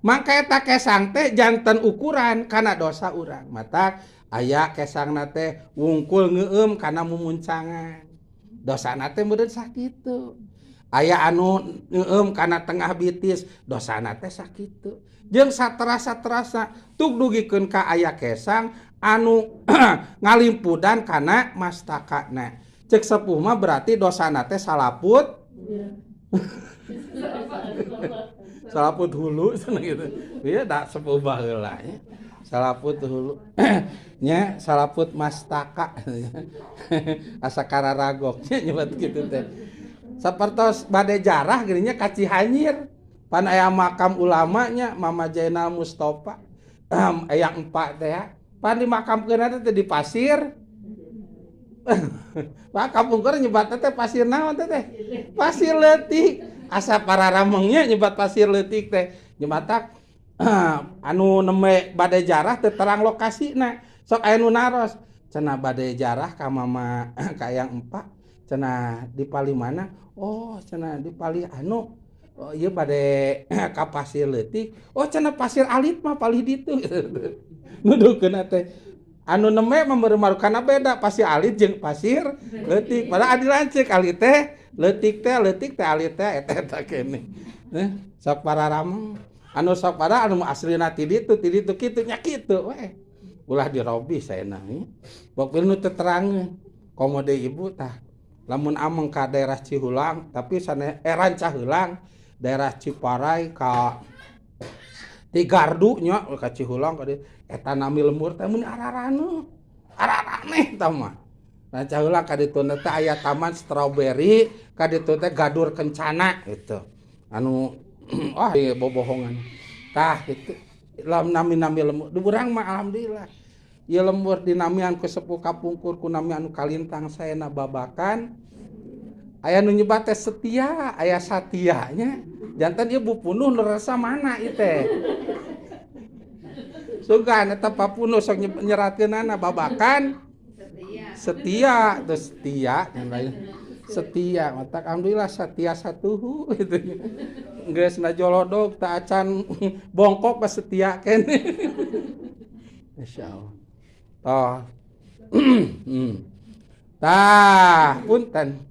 Mangka eta kesang teh janten ukuran kana dosa urang. Matak aya kesangna teh wungkul ngeueum kana mumuncangan. Dosana teh meureun sakitu. Aya anu ngeueum kana tengah bitis, dosana teh sakitu. Jeung saterasa-terasa tuk dugikeun ka aya kesang anu ngalimpudan kana mastakana. Cek sepuh mah berarti dosana teh salaput. Salaput hulu cenah gitu. Ieu da sepuh baheula nya. Salaput hulu. Nya salaput mastaka. Asa kararagok nya nyebat kitu teh. Sapertos bade jarah geuning nya ka Cihanyir. Pan aya makam ulamanya Mama Zainal Mustafa. Aya empat teh ya. Pan dimakamkeun teh di pasir. Pak kapungkur nyebatna teh pasir naon teh teh? Pasir leutik. Asa pararamengnya nyebat pasir leutik teh. Nyebatak anu nembe bade jarah teu terang lokasina. Sok aya nu naros, cenah bade jarah ka mama ka eyang empat, cenah di palih mana? Oh, cenah di palih anu. Oh, ieu bade ka pasir leutik. Oh, cenah pasir alit mah palih ditu. Nuduhkeun teh. Anu nembe mah meureun kana beda pasir alit jeung pasir leutik. Padahal adi lanceuk alit teh leutik teh alit teh eta eta keneh. Sok pararameng. Anu sok pada anu aslina ti ditu kitu nya kitu we. Ulah dirobih saena nya. Pokokna nu teu terangeun. Komo deui ibu tah lamun ameng ka daerah Cihulang tapi sane Rancaheulang daerah Ciparai ka Tigardu nya ka Cihulang ka dieu eta nami lembur teh mun ararane. Araraneh tah mah. Rancaheulang ka ditu teh aya taman stroberi, ka ditu teh Gadur Kencana gitu. Anu wah ieu bobohongan. Tah kitu. Lamun nami-nami lembur di urang mah alhamdulillah. Ieu lembur dinamian ku sepuh kapungkur ku nami anu kalintang saena babakan. Aya nu nyebat teh setia, aya satia nya. Janten ieu Bu Punuh nu rasa mana ieu teh. Sugan eta Pak Punuh sok nyeratkeunana babakan setia terus setia yang lain setia matak alhamdulillah setia satuhu gitu. Geus najolodog tak acan bongkok pas setia keneh. Masyaallah. Toh. Tah, punten.